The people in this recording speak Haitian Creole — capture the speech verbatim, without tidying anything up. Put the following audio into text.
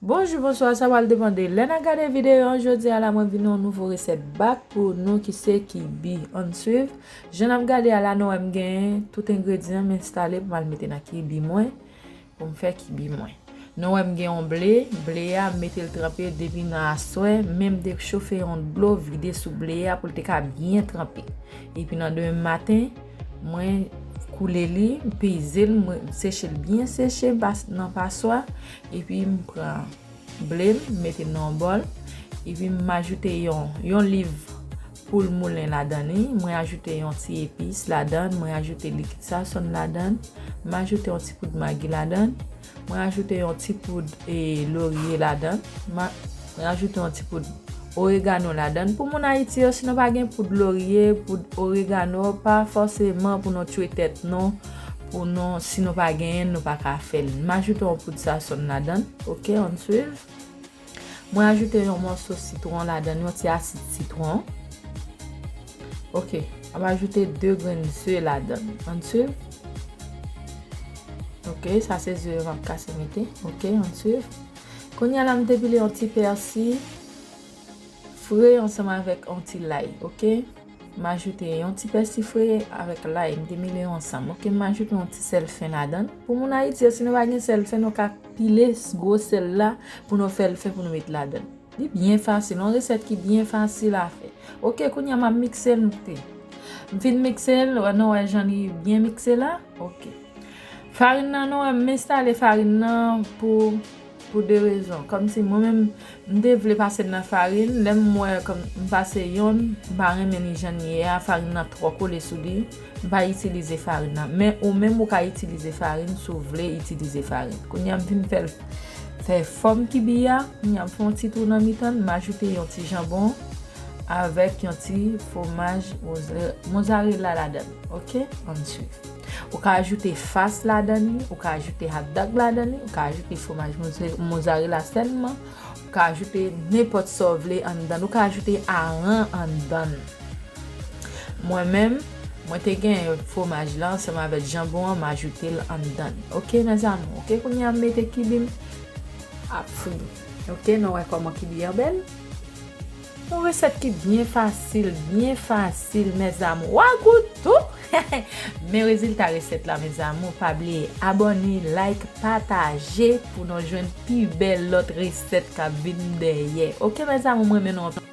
Bonjou, bonswa, sa pral depann de lè n ap gade videyo an. Jodi a la, mwen vin yon nouvo resèt bak pou nou ki se kibi. Ann swiv. Jan n ap gade a la, nou wè m gen tout engredyan m enstale pou m al mete nan kibi mwen, pou m fè kibi mwen. Nou wè m gen yon ble, ble a m mete l tranpe depi nan aswè, men m dechofe yon dlo vide sou ble a pou l te ka byen tranpe. Epi nan demen maten, mwen koule li, m peze l, mwen seche l byen seche nan paswa, epi m pran ble m, m mete l nan yon bòl, epi m ajoute yon, yon liv poul moulen ladan li, mwen ajoute yon ti epis ladan, mwen ajoute likid sazòn ladan, m ajoute yon ti poud magi ladan, mwen ajoute yon ti poud e lorye ladan, mwen ajoute yon ti poud oregano ladan. Pou moun Ayiti yo, si nou pa gen poud lorye, poud oregano, pa fòseman pou nou tchwe tèt nou, pou nou, si nou pa genyen, nou pa ka fè l. M ajoute yon poud sazòn ladan, oke, ann swiv. Mwen ajoute yon mòso sitwon ladan, yon ti asid sitwon. Oke, m ap ajoute de grenn ze ladan. Ann swiv. Oke, sa se ze yo m ap kase mete. Oke, ann swiv. Kounye a la, m te pile yon ti pèsi fre ansanm avèk yon ti lay, oke? M ajoute yon ti pèsi fre avèk lay, m te mele yo ansanm, oke? M ajoute yon ti sèl fen ladan. Pou moun Ayiti yo, si nou pa gen sèl fen, nou ka pile gwo sèl la pou nou fè l fen pou nou met ladan. Li byen fasil, yon resèt ki byen fasil a fè. Oke, kounye a m ap mikse l, m te. M fin mikse l, nou wè jan li byen mikse la? Oke. Farin nan, nou wè m enstale farin nan pou, pou de rezon. Kòmsi mwen menm, m te vle pase l nan farin, lè m wè kòm m pase yonn, m pa renmen li jan l ye a, farin nan twò kole sou li, m pa itilize farin nan. Men ou menm ou ka itilize farin si w vle itilize farin. Kounye a m fin fè l, fè fòm kibi a, kounye a m fè yon ti twou nan mitan l, m ajoute yon ti janbon avèk yon ti fwomaj moza-, mozarela ladan l. Oke? Ann swiv. Ou ka ajoute fas ladan li, ou ka ajoute hotdog ladan li, ou ka ajoute fwomaj moze-, mozarela sèlman, ou ka ajoute nenpòt sa w vle anndan l, ou ka ajoute aran anndan l. Mwen menm, mwen te gen fwomaj la ansanm avèk janbon an, m ajoute l anndan l. Oke, mes amours? Oke, kounye a m mete kibi m ap fri. Oke, nou wè kòman kibi an bèl? Yon resèt ki byen fasil, byen fasil, mes amours. W a gou tou! Men rezilta resèt la, mes amours. Pa bliye abòne, like, pataje pou nou jwenn pi bèl lòt resèt k ap vin dèyè. Oke, mes amours, mwen renmen nou anpil.